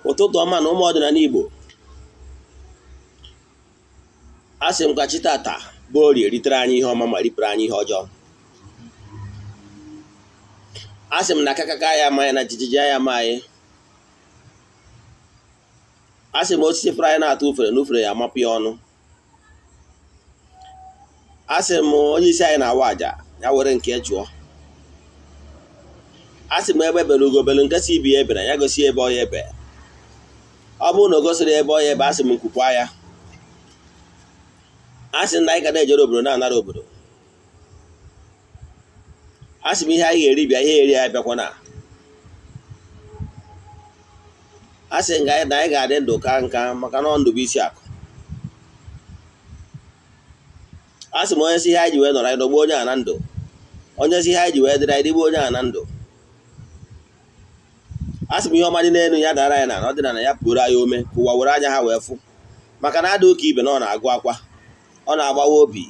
Ụtụtụ ọma na ụmụ ọdịnala Igbo. A sị m ka chi tata bụ orie ritere anyị ihe ọma ma ripụrụ anyị ihe ọjọọ. A sị m na akakaka ya ama anyị na jijiji ya ama anyị. A sị m osisi fụrụ anyị na-atụ ufere na ufere ya amapụ ya ọnụ. A sị m onye isi anyị na-awa àjà ya were nke chụọ. A sị m ebe bere ugo bere nke si ibi ya ebere ya gosi ebe ọ ya ebe. Ọ bụrụ na o gosiri ebe ọ ya ebe, a sị m nkwukwa ya. A sị na anyị ga na-ejere obodo na-anara obodo. A sị m ihe anyị ga-eri bịa ihe eri ya bịakwana. A sị na anyị ga-adị ndụ ka nka maka na ndụ bụ isi akụ. A sị m onye si ihe anyị ji wee nọrọ anyị dọgbuo onye a na ndụ. Onye si ihe anyị ji wee dịrị anyị dịgbuo onye a na ndụ. A sị m ihe ọma dị n'elu ya dara anyị na ọdịnala ya pụrụ anyị ome ka ụwa were anya ha wee fụ. Maka na adị ụka ibe na ọ na-agụ akwa, ọ na-agbawa obi.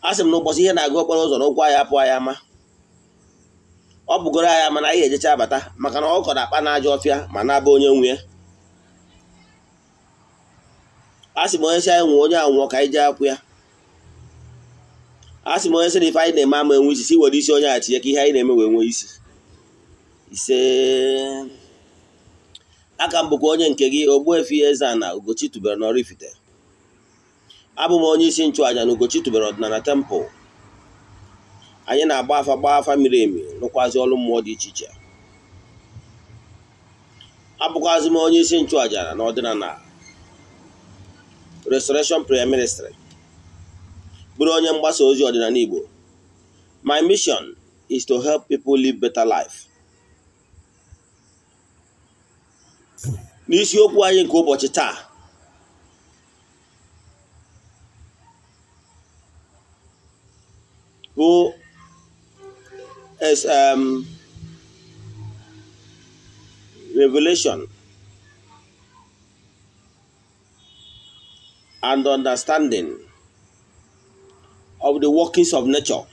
A sị m na ụbọchị ihe na-agụ okporo ụzọ na ụkwụ anyị apụ anyị ama. Ọ bụgoro anyị ama na anyị ejecha abata maka na ọkọ na-akpa na ajọ ọfịa ma na-aba onye nwe ya. A sị m onye si anyị nwụọ onye anwụọ ka anyị jee akwụ ya. A sị m onye sị na ife anyị na-eme ama enwe isi si were isi onye a tinye ka ihe anyị na-eme wee nwee isi. Ise aka m bụkwa onye nke gị Ogbuefi Eze-Ana Ugochi tubelu n'Oraifite. Abụ m onye isi nchụaja na Ugochi tubelu ọdịnala temple. Anyị na-agba afa gbaa afa miri emi rụkwazị ọrụ mmụọ dị iche iche. Abụkwazị m onye isi nchụaja na ọdịnala Restoration Prayer Ministry, bụrụ onye mgbasa ozi ọdịnala Igbo. My mission is to help people live better life. N'isiokwu anyị nke ụbọchị taa, bụ revelation and understanding of the workings of nature.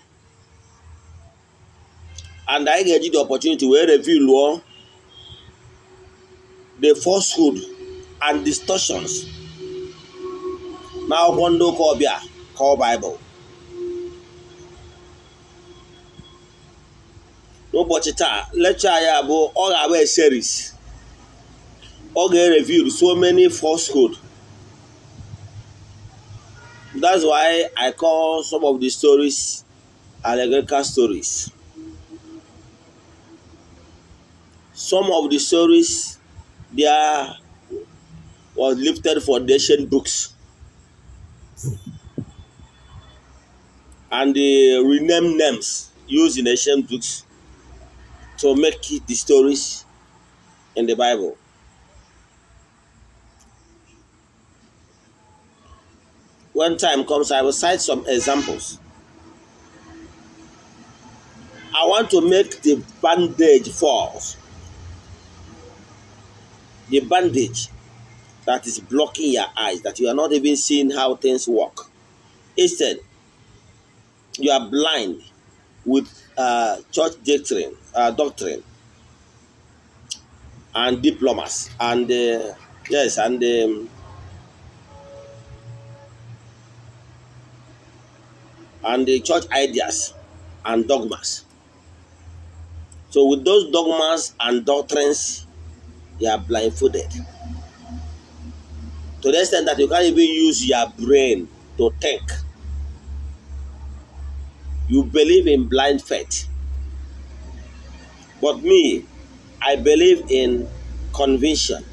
And I get the opportunity to reveal the falsehood and distortions now one call Bible. N'ụbọchị taa, lecture ya bụ ọ ga-abụ a series. Ọ ga-reveal so many falsehood. That's why I call some of the stories allegorical stories. Some of the stories there was lifted for the ancient books and the renamed names used in ancient books to make it the stories in the Bible. When time comes, I will cite some examples. I want to make the bandage false. The bandage that is blocking your eyes, that you are not even seeing how things work. Instead, you are blind with church doctrine, and diplomas, and and the church ideas and dogmas. So with those dogmas and doctrines, you are blindfolded to the extent that you can't even use your brain to think. You believe in blind faith. But me, I believe in conviction.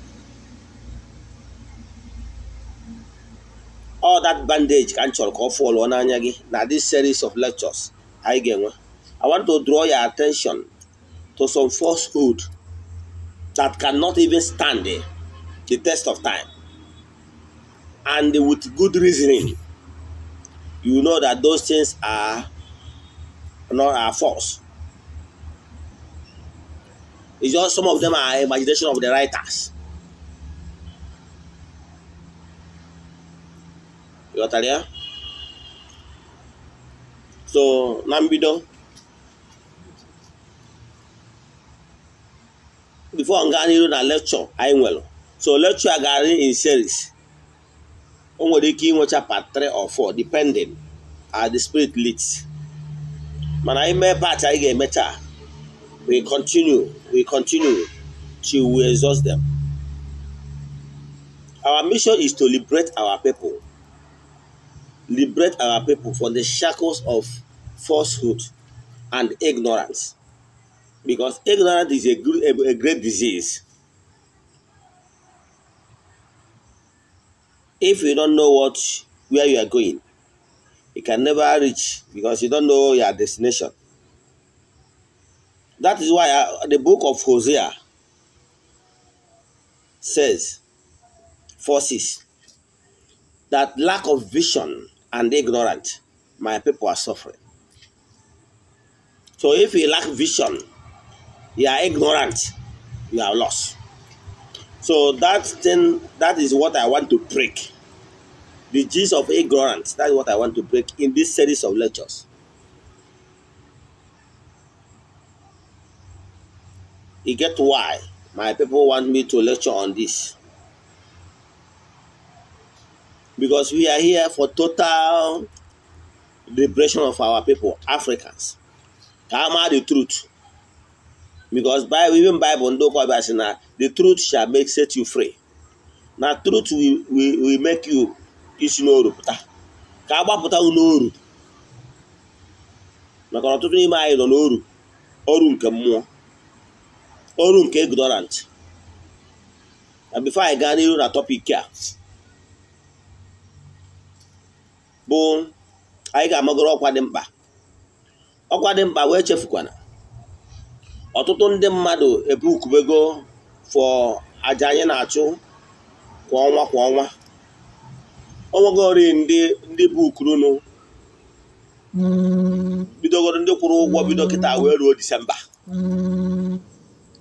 All that bandage can fall on. Now this series of lectures, I want to draw your attention to some falsehood that cannot even stand the test of time. And with good reasoning, you know that those things are not are false. It's just some of them are imagination of the writers. You got that? So, na mbido, Before m gaa n'iru na lecture anyị nwere, so lecture a gara in series. O nwere ike inwecha part 3 or 4 depending as the spirit leads. Mana anyị mee part anyị ga-eme taa, we continue till we exhaust them. Our mission is to liberate our people from the shackles of falsehood and ignorance, because ignorance is a great disease. If you don't know what where you are going, you can never reach, because you don't know your destination. That is why the book of Hosea says, 4:6, that lack of vision and ignorance, my people are suffering. So if you lack vision, you are ignorant, you are lost. So that thing, that is what I want to break. The gist of ignorance, that is what I want to break in this series of lectures. You get why my people want me to lecture on this? Because we are here for total liberation of our people, Africans. Ka ama the truth. Because Bible, even Bible, ndị ụka ọbịa sị na the truth shall make set you free. Na truth will make you isi n'oru pụta. Ka a gbapụta unu n'oru. Maka na ọtụtụ n'ime anyị nọ n'oru, oru nke mmụọ, oru nke ignorant. Na before anyị gaa n'iru na topic a, bụ anyị ga-amagoro ọkwa dị mkpa. Ọkwa dị mkpa wee chefukwana. Ọtụtụ ndị mmadụ ebukubego for aja anyị na-achụ kwa ọnwa kwa ọnwa. O nwegori ndị bukurunu bidogoro, ndị kwụrụ ụgwọ bido kịta wee ruo Disemba.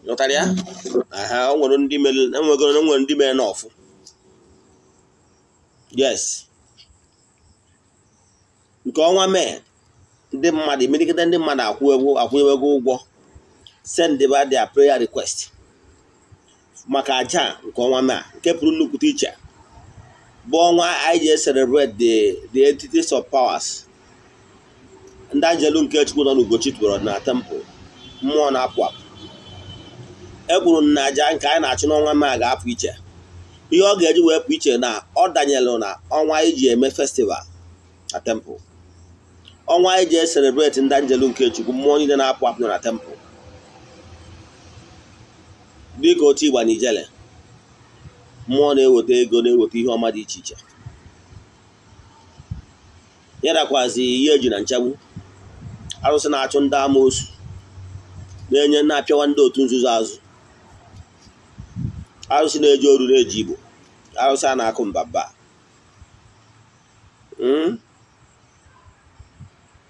Ghọtara ya? Aha, o nwere ndị mere, enwegoro, enwere ndị mere n'ọfụ. Yes. Nke ọnwa Mee, ndị mmadụ, imirikite ndị mmadụ akwụ ego ụgwọ, send their prayer request maka aja nke ọnwa Mee a, nke pụrụ nnukwute iche, bụ ọnwa anyị ji celebrate the entities of powers, ndị anjelu nke Chukwu nọ n'Ugochi tubelu na temple, mmụọ na-apụ apụ. E kwuru na aja nke anyị na-achụ n'ọnwa Mee a ga-apụ iche. Ihe ọ ga-eji wee pụ iche na ọ danyelụ na ọnwa anyị ji eme festival na temple, ọnwa anyị ji celebrate ndị anjelu nke Chukwu, mmụọ niile na-apụ apụ nọ na temple, dịka otu ịgba na ijele, mmụọ na-eweta ego, na-eweta ihe ọma dị iche iche, ya nakwazi ihe eji na nchegbu, arụsị na-achụ ndị amoosu, na-enye na-apịawa ndị otu nzuzo azụ, arụsị na-eji oru na-eji igbo, arụsị a na-akụ mbamba,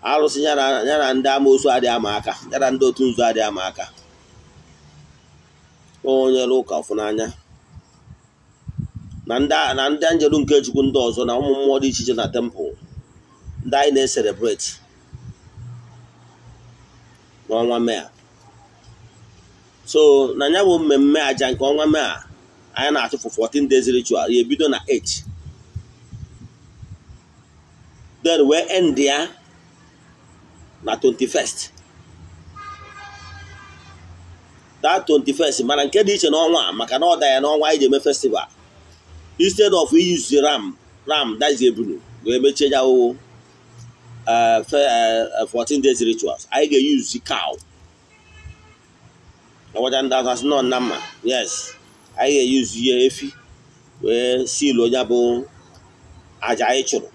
Arụsị ya na ndị amoosu adịghị ama aka, ya na ndị otu nzuzo adịghị ama aka. Onye ụka ọfụnanya na ndị anjelu nke Chukwu ndị ọzọ na ụmụ mmụọ dị iche iche na temple, ndị anyị na-ecelebrate n'ọnwa Mee a. So na ya bụ mmemme aja nke ọnwa Mee a anyị na-achụ for 14 days ritual ya ebido na 8, then wee end ya na 21st. That 21st, mana nke dị iche n'ọnwa a, maka na ọ da ya n'ọnwa anyị ji eme festival, instead of use ram, that is ebunu, wee mechie ya wụ 14 days rituals, anyị ga-use cow. Ọgwaja ndị asị nọ na mma. Yes, anyị ga-use ihe efi wee silu onye bụ aja anyị chụrụ.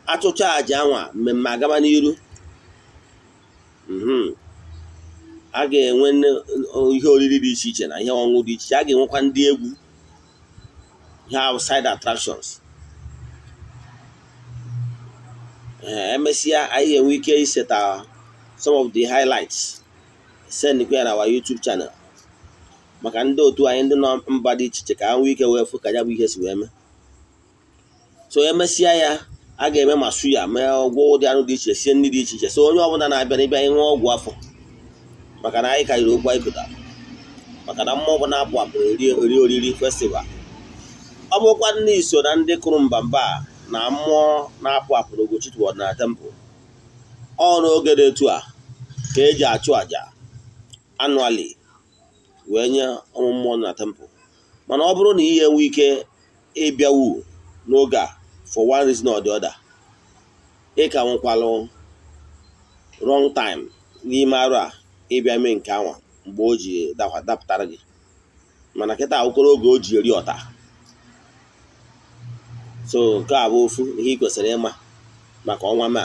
Achụcha aja anwa, mmemme agaba n'iru. A ga-enwe ihe oriri dị iche iche na ihe ọṅụṅụ dị iche iche. A ga-enwekwa ndị egwu, ihe outside attractions. Ee, emesịa anyị ga-enwe ike iseta some of the highlights, send ya na our YouTube channel maka ndị otu anyị ndị nọ mba dị iche iche, ka ha nwee ike wee fụ ka ya bụ ihe si wee mee. So emesịa ya, a ga-eme ma suya, mee ọgwụ ụdị anụ dị iche, sie nri dị iche iche. So onye ọbụla na-abịa n'ịbịa ịṅụ ọgwụ afọ, maka na anyị karịrị okwu anyị kụtara. Maka na mmụọ bụ na-apụ apụ eri oriri festival. Ọ bụkwa ndị iso na ndị kụrụ mbamba na mmụọ na-apụ apụ n'Ugochi Ọdịnala Temple. Ọ n'oge dị etu a ka eji achụ àjà annually wee nye ụmụ mmụọ na temple. Mana ọ bụrụ na ihe enwe ike ịbịawu n'oge a for one reason or the other, ị ka nwekwalụ wrong time n'ime arụ a ịbịa mee nke anwa mgbe o ji dapụtara gị. Mana kịta awụkọrọ oge o ji eri ọta. So nke a bụ ofu ihe ị kwesịrị ịma maka ọnwa ma.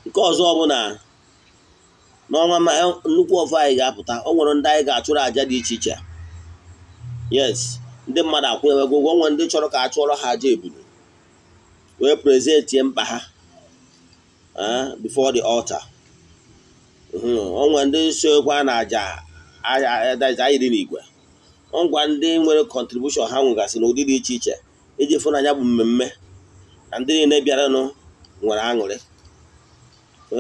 Nke ọzọ bụ na n'ọnwa ma nnukwu ọfọ anyị ga-apụta, o nwere ndị anyị ga-achụrụ àjà dị iche iche. Yes, ndị mmadụ akwụnyewego ụgwọ, nwere ndị chọrọ ka a chụọrọ ha àjà ebulu wee presentie mkpa ha before the altar. O nwere ndị sokwa na àjà anyị dị n'igwe, ngwa ndị nwere contribution ha nwegasị n'ụdị dị iche iche iji fụ na ya bụ mmemme na ndị niile bịaranụ nwere aṅụrị.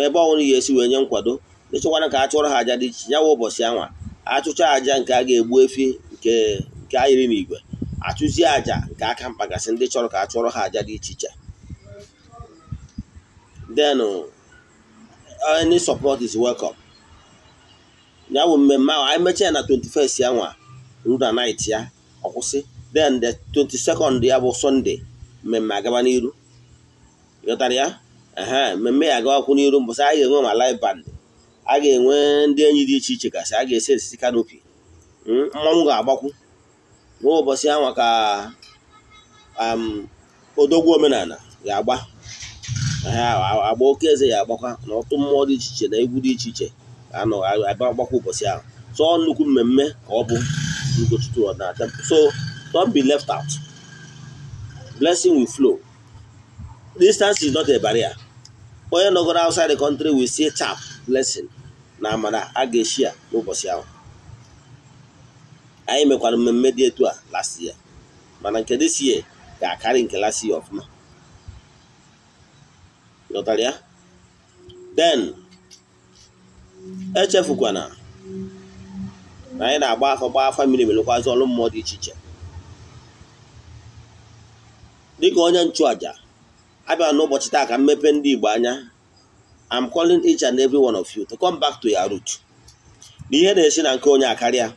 Ebe ọnwụrụ ya esi wee nye nkwado, ndị chọkwana ka a chụọrọ ha àjà dị iche ya wụ ụbọchị anwa achụcha àjà nke a ga-egbu efi nke ayịrị n'igwe, achụzie àjà nke aka mkpagasị ndị chọrọ ka a chụọrọ ha àjà dị iche iche. Then any support is welcome. Ya bụ mmemme ahụ anyị mechaa ya na 21st ya nwa ruo na night ya ọ kwụsị. Then the 22nd ya bụ Sunday, mmemme agaba n'iru. Ịghọtara ya? Ehe, mmemme ya agawakwu n'iru. Mbọsị a ga-enwe ma live band, a ga-enwe ndị enyi dị iche iche gasị, a ga-esi esisi canopy, mmanwụ ga-agbakwu n'ụbọchị anwa ka odogwu omenala ga-agba agba, oke eze ya agbakwa, na ọtụ mmụọ dị iche iche na egwu dị iche iche ga-anọ abịa agbakwa ụbọchị ahụ. So ọ nnukwu mmemme ka ọ bụ Ugochi Ọdịnala Temple. So don't be left out. Blessing will flow. Distance is not a barrier. Onye nọgoro outside the country will see tap blessing na amara a ga-eshi ya n'ụbọchị ahụ. Anyị mekwara mmemme dị etu a last year, mana nke this year ga-akarị nke last year ọfụma. Ghọtara ya? Then echefukwana na anyị na-agba afa, gba afa mmiri, melụkwazị ọrụ mmụọ dị iche iche. Dịka onye nchụaja abịa n'ụbọchị taa ka mmepe ndị Igbo anya, I'm calling each and every one of you to come back to your root. Na ihe na-esi na nke onye akarịa,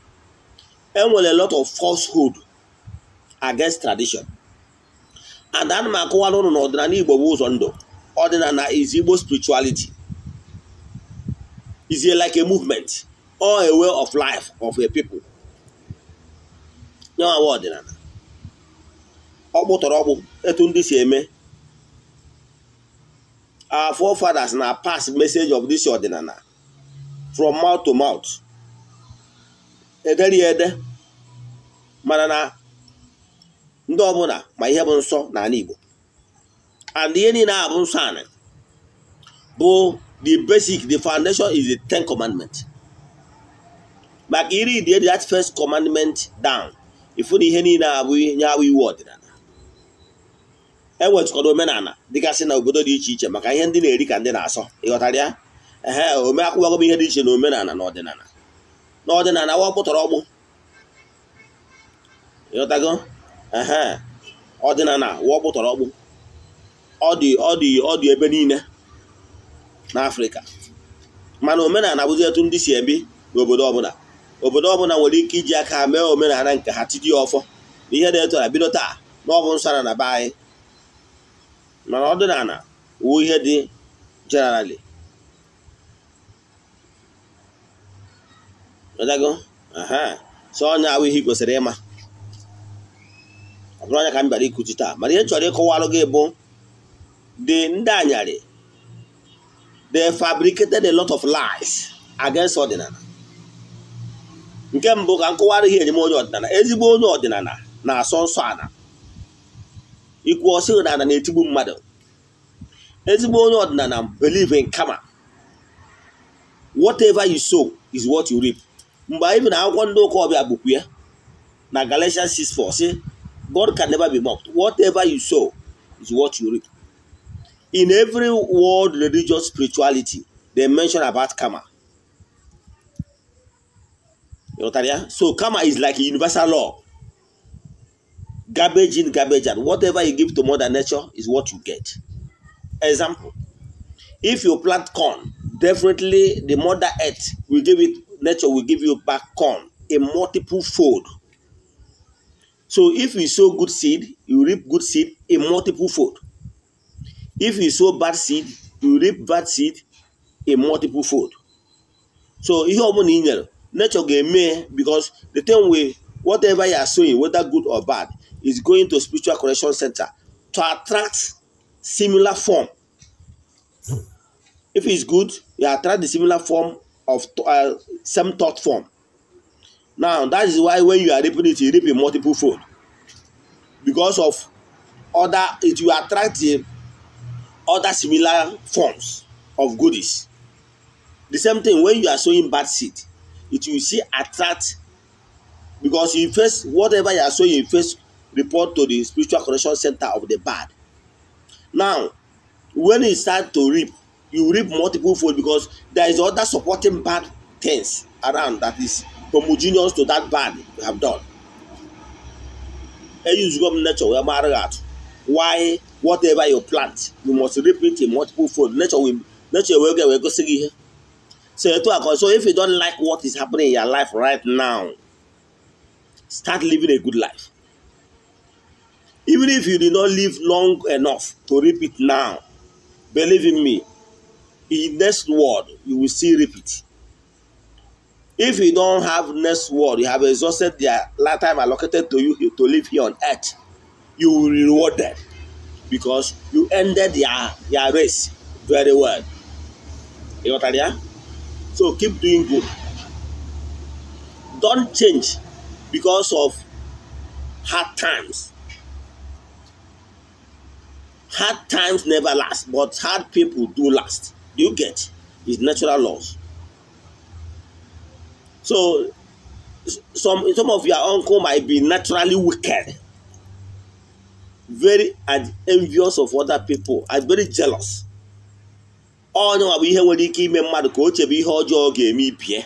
enwere a lot of falsehood against tradition, and ana m akọwara ụnụ na ọdịnala Igbo bụ ụzọ ndụ. Ọdịnala is Igbo spirituality, is a like a movement or a way of life of a people. Nyawa ọdịnala ọkpụ tọrọ ọkpụ etu ndị si eme. Our forefathers na pass message of this ọdịnala from mouth to mouth, ederi ya ede, mana na ndị ọbụla ma ihe bụ nsọ n'ala Igbo, and ihe niile a bụ nsọ anị bụ the basic, the foundation is the Ten Commandment. Maka iri dị that first commandment down, ifu na ihe niile abụ nye awụ iwu ọdịnala. E nwetụkwara omenala dịgasị na obodo dị iche iche maka ihe ndị na-eri ka ndị na-asọ. Ịghọtara ya? Ehe, ome akwụwago m ihe dị iche na omenala na ọdịnala. Na ọdịnala wa ọkpụtọrọ ọgbụ. Ịghọtago? Ehe, ọdịnala wa ọkpụtọrọ ọgbụ. Ọ dị ebe niile n'Afrịka, mana omenala bụzi etu ndị si ebi n'obodo ọbụla. Obodo ọbụla nwere ike iji aka ha mee omenala nke ha, tidie ọfọ na ihe dị etu a bido taa na ọ bụ nsọ na be anyị. Mana ọdịnala wụ ihe dị generally. Ịghọtago? Aha, so onye ahụ ihe ị kwesịrị ịma, ọ bụrụ anya ka m bịara ikuzi taa. Mana ihe m chọrọ ịkọwalụ gị bụ the ndị anyarị, they fabricated a lot of lies against ọdịnala. Nke mbụ ka m kọwara ihe enyem onye ọdịnala. Ezigbo onye ọdịnala na-asọ nsọ ana ikwu ọsị na ana na-etigbu mmadụ. Ezigbo onye ọdịnala believe in karma. Whatever you sow is what you reap. Mgbe anyị bi na akwụkwọ ndị ụka ọbịa bụkwu ya na Galatians 6:4 sị, God can never be mocked. Whatever you sow is what you reap. In every world religious spirituality, they mention about karma. So karma is like a universal law. Garbage in, garbage out. Whatever you give to Mother Nature is what you get. Example, if you plant corn, definitely the Mother Earth will give it, nature will give you back corn a multiple fold. So if you sow good seed, you reap good seed a multiple fold. If you sow bad seed, you reap bad seed a multiple fold. So nature ga-eme, because the thing with whatever you are sowing, whether good or bad, is going to spiritual correction center to attract similar form. If it's good, you attract the similar form of same thought form. Now that is why when you are reaping it, you reap in multiple fold. Because of other, it will attract the other similar forms of goodies. The same thing when you are sowing bad seed, it will see attract, because you first, whatever you are sowing, you first report to the spiritual correction center of the bad. Now, when you start to reap, you reap multiple fold, because there is other supporting bad things around that is homogeneous to that bad you have done. And use nature why whatever you plant, you must reap it in multiple fold. Nature will go see here. So if you don't like what is happening in your life right now, start living a good life. Even if you did not live long enough to reap it now, believe in me, in next world, you will still reap it. If you don't have next world, you have exhausted the lifetime allocated to you to live here on earth, you will be rewarded because you ended your race very well. You got that? So keep doing good. Don't change because of hard times. Hard times never last, but hard people do last. Do you get? It's natural laws. So some of your uncle might be naturally wicked, very and envious of other people, and very jealous. Onye nwa bụ ihe nwere ike ime mmadụ ka o chebe ihe ọjọọ ga-eme ibie.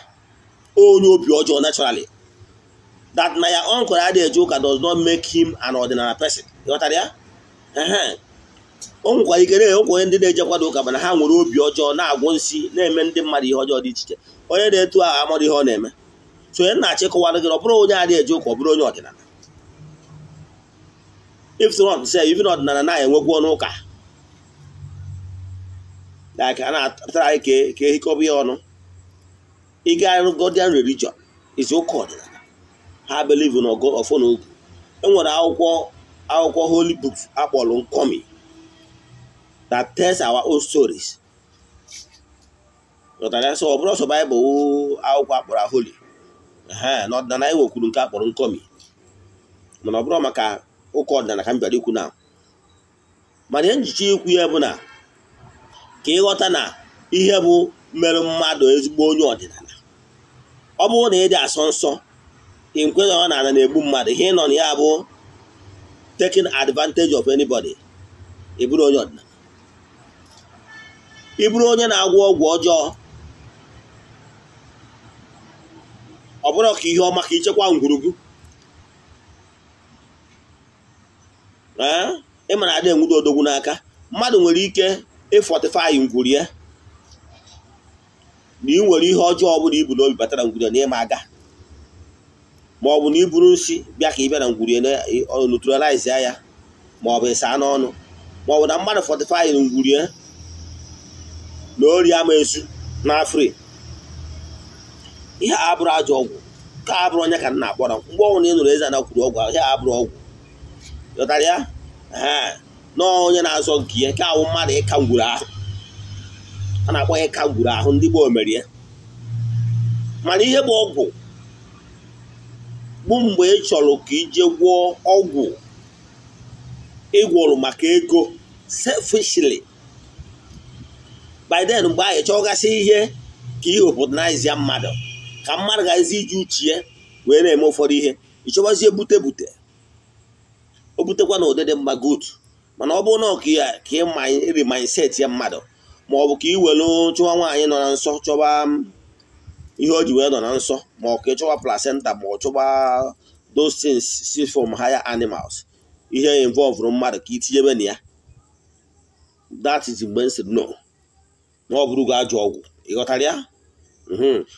Onye obi ọjọọ naturally. That na your uncle adịghị eje ụka does not make him an ordinary person. Ghọtara ya? O nwekwara ike na-enwekwa ndị na-ejekwado ụka mana ha nwere obi ọjọọ na-agwọ nsị na-eme ndị mmadụ ihe ọjọọ dị iche iche. Onye na-etu ahụ amadụ ihe ọ na-eme. So onye na-achịkọwara gị ọ bụrụ onye adịghị eje ụka ọ bụrụ onye ọdịnala. If not, say even ọdịnala na-enwekwa ọnụ ụka. Like a na-atara ka ehikọba ya ọnụ. Ịga Godian religion is ụka ọdịnala. Ha believe in ọfọ na ogu. E nwere akwụkwọ holy books akpọrọ Nkomi that tells our own stories. So ọ bụrụ ọsọ Baịbụl akwụkwọ akpọrọ holy. N'ọdịnala anyị nwekwuru nke akpọrọ Nkomi. Mana ọ bụrụ maka ụka ọdịnala ka m bịara ikwu na. Mana ihe njichi ikwu ya bụ na ka ịghọta na ihe bụ mere mmadụ ezigbo onye ọdịnala. Ọ bụrụ na ị dị asọ nsọ, nkwenye ọ na-ana na-egbu mmadụ, ihe nọ na ya bụ taking advantage of anybody. Ị bụrụ onye ọdịnala. Ị bụrụ onye na-agwọ ọgwụ ọjọọ, ọ bụrụ ka ihe ọma ka ichekwa ngwurugwu. Ị mara ada enwudo odogwu n'aka. Mmadụ nwere ike ịfortify ngwuru ya na ị nwere ihe ọjọọ ọbụla ibu n'obi batara ngwuru ya na ịma aga, ma ọ bụ na iburu nsị bịa ka ị bịa na ngwuru ya neutralize ya, ma ọ bụ ịsa n'ọnụ, ma ọ bụ na mmadụ fortify ngwuru ya na ori ama ezu na afri. Ihe a abụrụ ajọ ọgwụ ka abụrụ onye ka nna akpọrọ mgbe ọnwụ na ị nụrụ eze na kwuru ọgwụ ahụ, ihe a abụrụ ọgwụ. Ghọtara ya? Na onye na-azọ nke ya ka awụ mmadụ ịka ngwuru ahụ. A na-akpọ ya ịka ngwuru ahụ, ndị gboo mere ya. Mana ihe bụ ọgwụ bụ mgbe ị chọrọ ka ije gwọọ ọgwụ ịgwọrọ maka ego selfishly. By then mgbe ahụ ịchọgasị ihe ka ị opportunize ya mmadụ, ka mmadụ gazi iji uche ya wee na-eme ụfọdụ ihe, ịchọbazie bute bute o butekwa na ụdịdị mma good. Mana ọ bụrụ na ka ị mindset ya mmadụ, ma ọ bụ ka ị were chọwa nwaanyị nọ na nsọ, chọba Ihe o ji wee nọ na nsọ ma ọ ka ịchọwa placenta ma ọ chọba those things see from higher animals. Ihe involve mmadụ ka itinyebe na ya. That is mgbe m sịrị no. Na ọ bụrụgo ajọ ọgwụ. Ị ghọtara ya?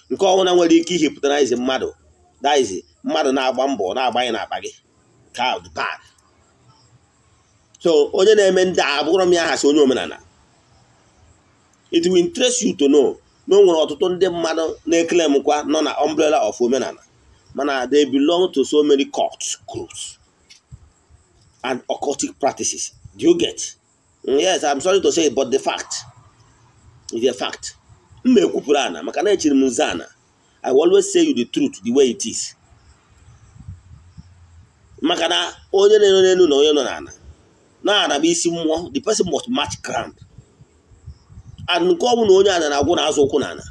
Nke ọbụla nwere ike ihipụtara mmadụ. That is mmadụ na-agba mbọ na-agbanye n'akpa gị. Ka bad. So onye na-eme ndị a abụrụ m ya aha si onye omenala. It will interest you to know na o nwere ọtụtụ ndị mmadụ na-eklem kwa nọ na umbrella of omenala, mana they belong to so many cults, groups and occultic practices. Do you get? Yes, I'm sorry to say it, but the fact is a fact. M ekwupụrụ ana maka na echiri m nze ana. I will always say you the truth the way it is. Maka na onye na-eno n'elu na onye nọ n'ala na-ana bụ isi mmụọ, the person must match ground. And nke ọ bụla onye ana na-agwụ na-azụ ụkwụ n'ala.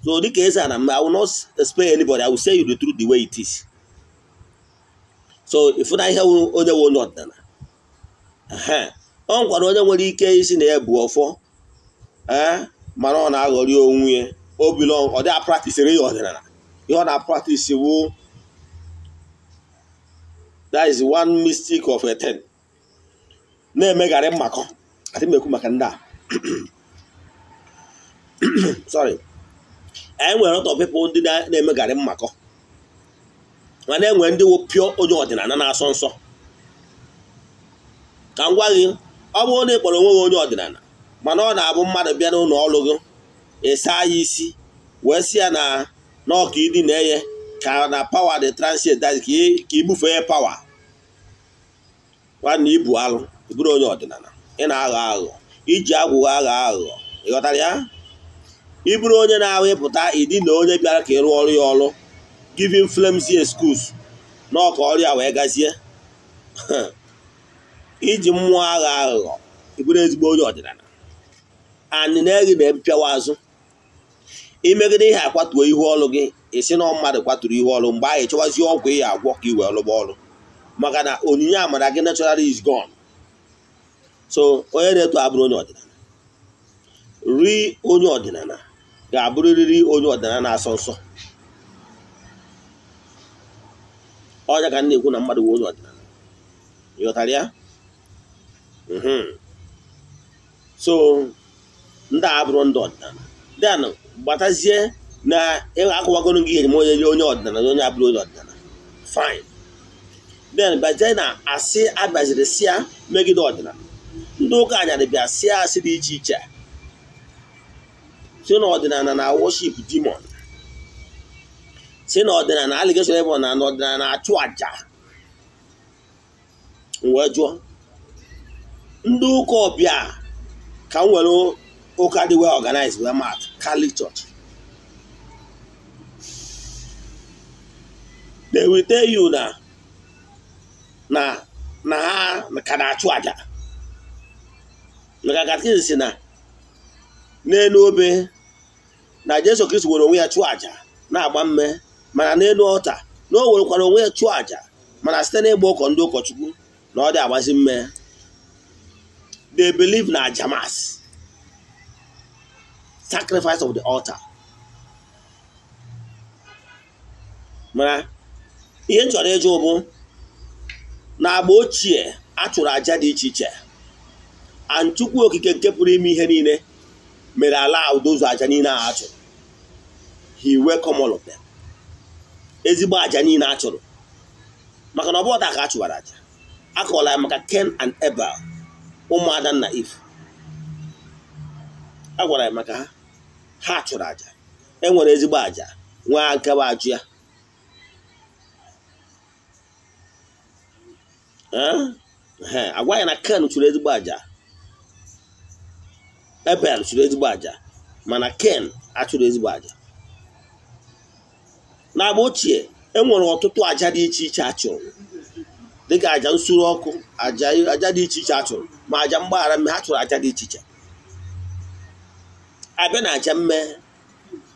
So dịka eze ana, I will not spare anybody. I will say you the truth the way it is. So if na ihe onye nwe onye ọdịnala, ọ nkwara onye nwere ike isi na ya bụ ọfọ, mana ọ na-aghọrị onwe ya. Ọ dị apractisiri ya ọdịnala. Ihe ọ na-apractisi wu, that is one mistake of a 10. Na-emegharị mmakọ. Adị m ekwu maka ndị a. Sorry. Anyị nwere lot of people ndị na-emegharị mmakọ. Mana enwere ndị wụ pure onye ọdịnala na-asọ nsọ. Ka m gwa gị, ọ bụrụ na ị kpọrọ onwe gị onye ọdịnala, mana ọ na-abụ mmadụ bịa n'ụlọ ọrụ gị, ịsa ya isi wee sị ya na n'ọka ịdị na-eye ka na power dị transient, that ka ibufee power. Nwanne ibu alụ, ị bụrụ onye ọdịnala, ị na-aghọ aghụghọ, iji agwụghọ aghọ aghụghọ. Ị ghọtara ya? Ị bụrụ onye na-ahụ ịpụta ịdị na onye bịara ka ị rụọ ọrụ ya ọrụ, giving flimsy excuse n'ọka ọrụ ya wee gazie. Iji mmụọ aghọ aghụghọ, ị bụrụ ezigbo onye ọdịnala. Anyị na-eghi na-mpịawa azụ. Imegide ihe akwatuo ihu ọrụ gị, isi na mmadụ kwaturu ihu ọrụ, mgbe ahụ ịchọwazi ọgwụ ị agwọ ka ị wee rụba ọrụ, maka na onyinye amara gị naturally is gone. So onye na-eto abụrụ onye ọdịnala. Ri onye ọdịnala ga-abụrịrị onye ọdịnala na-asọ nsọ. Ọnya ka m na-ekwu na mmadụ bụ onye ọdịnala. Ị ghọtara ya? So ndị a abụrụ ndị ọdịnala. Then gbatazie na akọwagoro gị ihe onye onye ọdịnala na onye abụrụ onye ọdịnala. Fine. Then bazie na asị abịaziri sịa megide ọdịnala. Ndị ụka anyarị bịa sịa asị dị iche iche, si na ọdịnala na worship demon, si na ọdịnala allegation ebe na ọdịnala na-achụ àjà. Wee jụọ ndị ụka ọbịa ka m were ụka dị well organized wee mat Catholic Church. They will tell you na na na ha ka na-achụ àjà. Maka catechism si na n'elu obe na Jesu Kristi were onwe ya chụọ àjà na-agba mme, mana n'elu ọta na o werekwara onwe ya chụọ àjà, mana site n'ịgba ụkọ ndị ụkọchukwu na ọ dị agbazi mme. They believe na àjà mass, sacrifice of the altar. Mana ihe m chọrọ ịjụ bụ na agba ochie a chụrụ àjà dị iche iche, and Chukwu okike nke pụrụ ime ihe niile mere ala udozu àjà niile a chụrụ. He welcome all of them. Ezigbo àjà niile a chụrụ, maka na ọ bụ ọta ka a chụwara àjà. A kọọla ya maka Cain and Abel, ụmụada na Eve. A gwara ya maka ha, ha chụrụ àjà. E nwere ezigbo àjà, nwee nkewa ajụ ya. Agwa ya na Cain chụrụ ezigbo àjà, Abel chụrụ ezigbo àjà, mana Cain achụrụ ezigbo àjà. N'agba ochie e nwere ọtụtụ àjà dị iche iche a chụrụ, dịka àjà nsure ọkụ, àjà dị iche iche a chụrụ, ma àjà mgbaghara mme, ha chụrụ àjà dị iche iche. Abịa na àjà mme,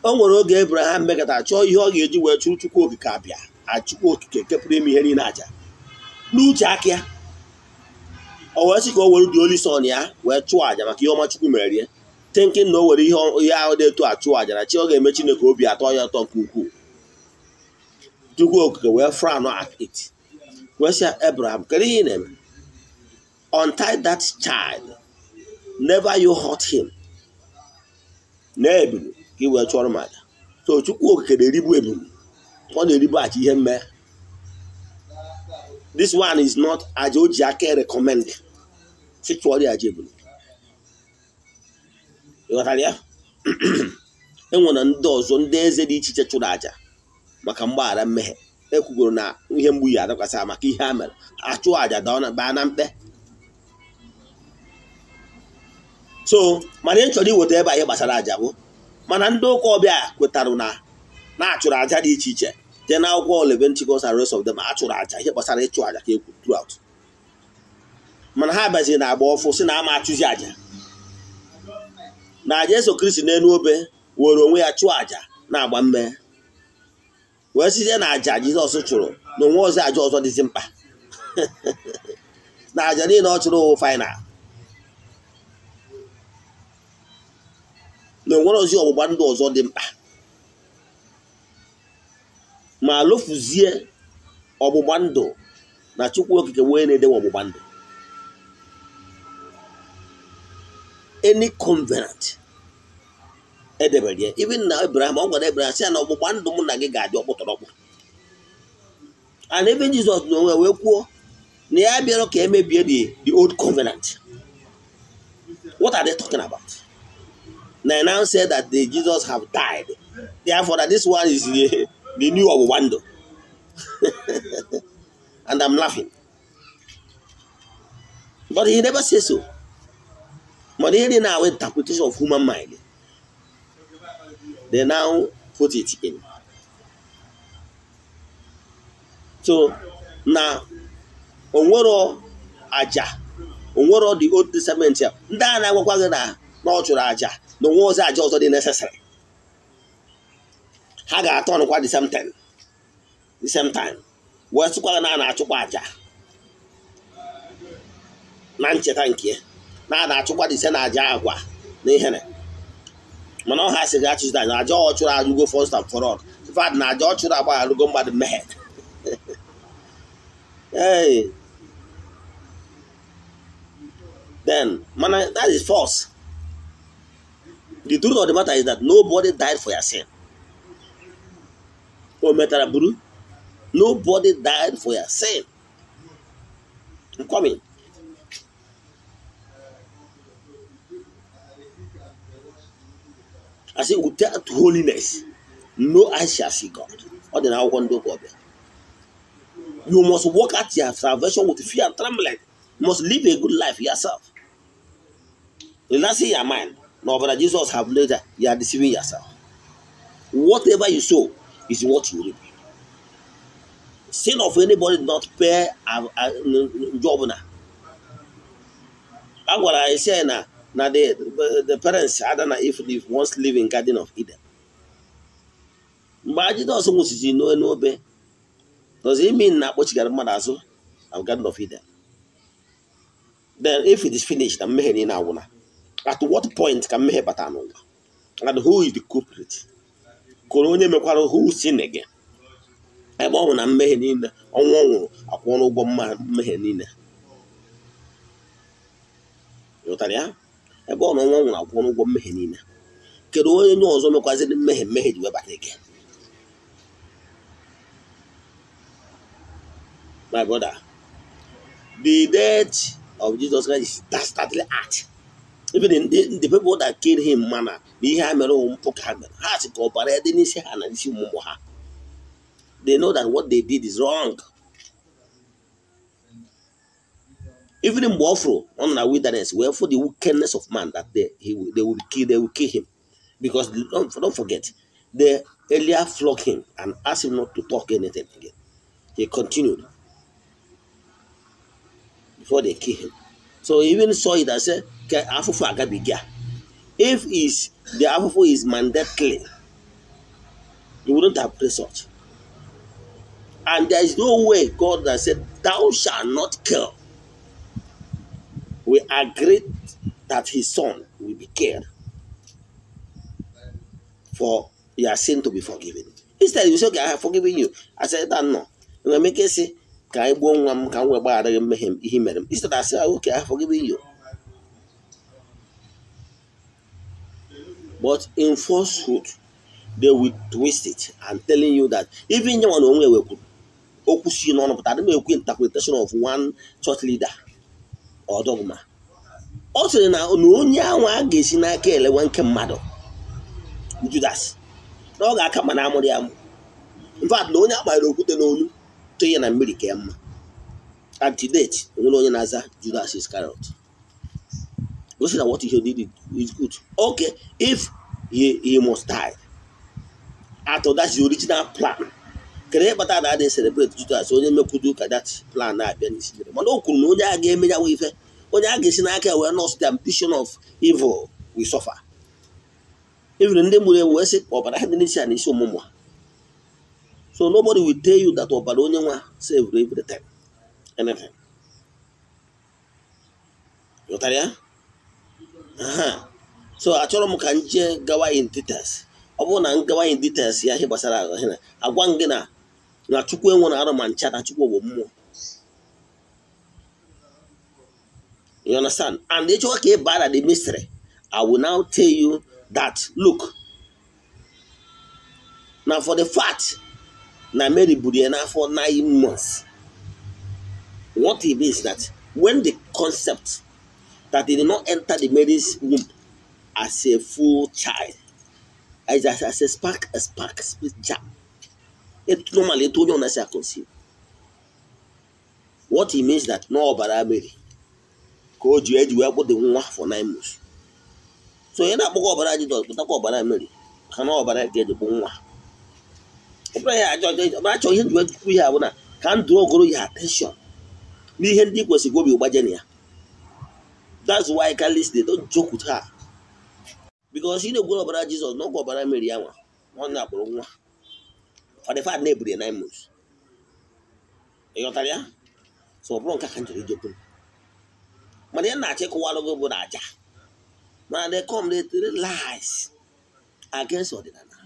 o nwere oge Abraham mekọtara chọọ ihe ọ ga-eji wee chụrụ Chukwu okike abịa, Chukwu okike nke pụrụ ime ihe niile àjà n'uche aka ya. O wee sị ka o were dị only son ya wee chụọ àjà maka ihe ọma Chukwu mere ya. Thinking na o were ihe ahụ dị etu achụ aja na chi ọ ga-eme Chineke obi atọ ya ụtọ nke ukwuu. Chukwu Okike wee frown at it. Wee sị Abraham, kedu ihe ị na-eme? Untie that child. Never you hurt him. Na ebulu ka i wee chụọrọ m aja. So Chukwu Okike na-eribu ebulu. Ọ na-eribu aja ihe mme. This one is not aja o ji aka recommend. Si chụọrọ ya aja ebulu. Ịghọtara ya? E nwere ndị ọzọ ndị eze dị iche iche chụrụ aja maka mgbaghara mmehie. Ekwugoro na ihe mgbu ya adakwasị maka ihe ha mere. Achụ aja baa na mkpe. So mana ị chọrọ iweta ebe a ihe gbasara aja bụ mana ndị ụka ọbịa kwetara na na-achụrụ aja dị iche iche dị na akwụkwọ Leviticus and rest of them achụrụ aja ihe gbasara ịchụ aja ka ekwu throughout. Mana ha baziri na agba ọfụ si na ama achụzi aja. Na Jesu Kristi n'elu obe were onwe ya chụọ aja na-agba mme wee site na aja Jizọs chụrụ na onwe ọzọ aja ọzọ dịzi mkpa. Na aja niile ọ chụrụ wụ final. Na onwere ozi ọgbụgba ndụ ọzọ dị mkpa. Ma lofuzie ọgbụgba ndụ na Chukwu Okike wee na-edewe ọgbụgba ndụ. Any covenant edebere ya, even na Abraham, ọ gwara Abraham sị ya na ọgbụgba ndụ mụ na gị ga-adị ọkpụtọrọkpụ. And even Jizọs na onwe wee kwuo na ya bịara ka emebie the old covenant. What are they talking about? Now now said that the Jesus have died. Therefore, that this one is the new ọgbụgba ndụ. And I'm laughing. But he never says so. But here now interpretation of human mind. They now put it in. So now onwero aja, onwero the Old Testament here. Ndị a na-agwakwa gị na ọ chụrụ aja na onwe ọzọ aja ọzọ dị necessary. Ha ga-atọ ọnụkwa the same time. The same time. Wee sịkwa na a na-achụkwa aja na ncheta nke ya. Na a na-achụkwa dị ise na aja agwa na ihere. Mana ọ ha sị gị achụzita na aja ọ chụrụ arụgo first and for all. In fact, na aja ọ chụrụ agba arụgo mmadụ mmehie. Hey. Then, mana that is false. The truth of the matter is that nobody died for your sin. O metara buru. Nobody died for your sin. I'm coming. I say, without holiness, no eye shall see God. You must walk at your salvation with fear and trembling. You must live a good life yourself. Relaxing your mind. No, but Jesus have later, you are deceiving yourself. Whatever you sow is what you reap. Sin of anybody not pay a job now. I say now. Now the parents Adam and Eve once live in Garden of Eden. But Jesus no no. Does it mean that what you got mother of Garden of Eden? Then if it is finished, at what point can mehe bata n'ụwa? And who is the culprit? Koro onye mekwara who sin again? Ebe ọ bụ na mmehie niile ọnwụ nwụrụ akwụọ n'ụgwọ mmehie niile. Ịghọtara ya? Ebe ọ na ọnwụ nwụrụ akwụọ n'ụgwọ mmehie niile. Kedu onye ọzọ mekwaziri mmehie mmehie ji webata again? My brother, the death of Jesus Christ is dastardly act. Even the people that killed him, mana, ihe ha mere mpụ ka ha mere. Ha sị ka ọbara ya dị n'isi ha na n'isi ụmụ ha. They know that what they did is wrong. Even in Bofro, on the wilderness, where for the wickedness of man that they will kill him. Because don't forget, they earlier flogged him and asked him not to talk anything again. He continued before they kill him. So he even saw it and said, if is the afufu is mandatory, you wouldn't have prayed such. And there is no way God that said, thou shalt not kill. We agreed that his son will be killed. for your sin to be forgiven. Instead, you say, okay, I have forgiven you. I said that no. And I make it say, ka anyị gbuo nwa m ka m wee gbaghara gị mmehie m ihe mere m. Instead, I say, okay, I have forgiven you. But in falsehood, they will twist it and telling you that even you want to but I don't know interpretation of one church leader or dogma. Also, now onye ahụ a ga-esi n'aka elewe nke mmadụ Judas. Na ọ ga-aka ma na amụrụ ya amụ. In fact, na onye akpara okwute n'onu tụ ya na mmiri ka ya mma. And to date, onwere onye na-aza Judas Iscariot. Go see that what he did is good. Okay, if he must die. After that's the original plan. Kedu kpatara na adịghị celebrate Judas onye mekwudu ka that plan na-abịa n'isi mere? Mana o kwuru na onye a ga-eme ya ife, onye a ga-esi n'aka wee nọọsụ the ambition of evil will suffer. Even ndị mụrụ ewu wee sị ọbara ha dị n'isi a n'isi ọmụmụ ha. So nobody will tell you that ọbara onye nwa save everything, anything. Ghọtara ya? So achọrọ m ka m jee gawa in details. Ọ bụrụ na m gawa in details ya ihe gbasara ahụ na agwa m gị na na Chukwu enwe na arụ ma ncha na Chukwu bụ mmụọ. You understand? And ịchọwa ka ị baa na the mystery, I will now tell you that look, now for the fact na Mary buru ya n'afọ 9 months, what it means that when the concept that they did not enter the Mary's womb as a full child, as a spark, spirit jam. It normally told you on conceive. What it means that no ọbara Mary ka o ji eji wee kpụ the nwa for 9 months. So you're not ọbara Jizọs pụtakwa ọbara Mary ka na ọbara ka eji kpụ nwa. Ọ bụrụ ya achọ ihe ndị wee ihe abụ na ka m dụọ ogoro ya attention n'ihe ndị kwesịrị obi gbaje na ya. That's why Catholics, they don't joke with her. Because ị na-egwuru ọbara Jizọs n'ọgwụ ọbara Mary ya nwa ọ na-akpụrụ nwa. For the fact na eburu ya 9 months. Ị ghọtara ya? So ọ bụrụ nke ka m chọrọ ijekwu. Mana ya na-achọ ịkụwalụ gị bụ na aja. Mana they come, they tell lies against ọdịnala.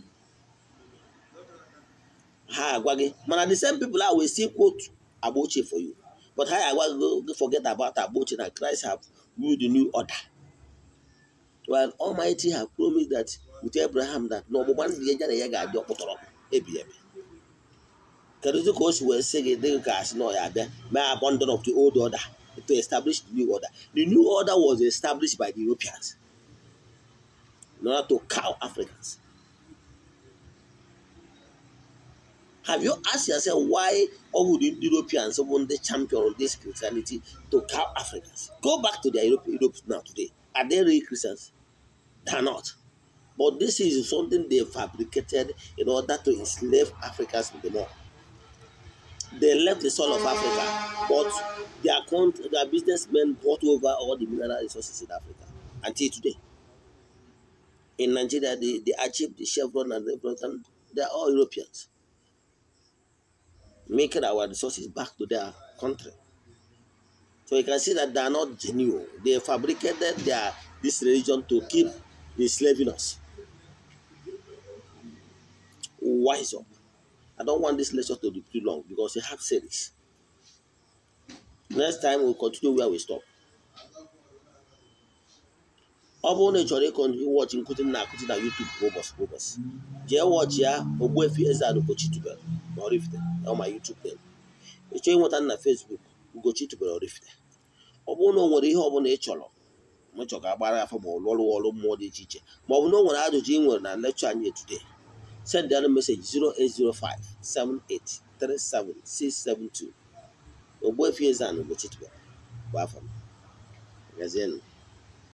Ha agwa gị, mana the same people are will still quote agba ochie for you. But ha agwa gị forget about agba ochie na Christ have ruled the new order. Well, Almighty have promised that with Abraham that no ọgbụgba ndụ ya na ya ga-adị ọkpụtọrọ ebi ebi. Kedu ka o si wee sị gị dị ka asị na ọ ya abịa mee abandon of the old order to establish the new order. The new order was established by the Europeans in order to cow Africans. Have you asked yourself why all the Europeans won the champion of this Christianity to cow Africans? Go back to the Europe now today. Are they real Christians? They are not. But this is something they fabricated in order to enslave Africans the more. They left the soil of Africa, but their businessmen bought over all the mineral resources in Africa until today. In Nigeria, the Agip, the Chevron, and the Everton, they are all Europeans, making our resources back to their country. So you can see that they are not genuine. They fabricated this religion to keep enslaving us. Wise up. I don't want this lecture to be too long because we have series. Next time we'll continue where we stop. Ọ bụrụ na ị chọrọ ịkọntinue watch nkụzi m na-akụzi na YouTube kwa ụbọchị kwa ụbọchị, jee watch ya Ogbuefi Eze-Ana Ugochi Tubelu na Oraifite na my YouTube name. Ị chọọ ịnweta m na Facebook Ugochi Tubelu Oraifite. Ọ bụrụ na o nwere ihe ọbụla ị chọrọ m chọrọ ka agbara afọ ma ọ lụọ ọrụ mmụọ dị iche iche, ma ọ bụ na o nwere ajụjụ ị nwere na lecture anyị today, send the message 0805 7837672. Ogbuefi Eze-Ana Ugochi Tubelu bụ afọ m. Gazienụ.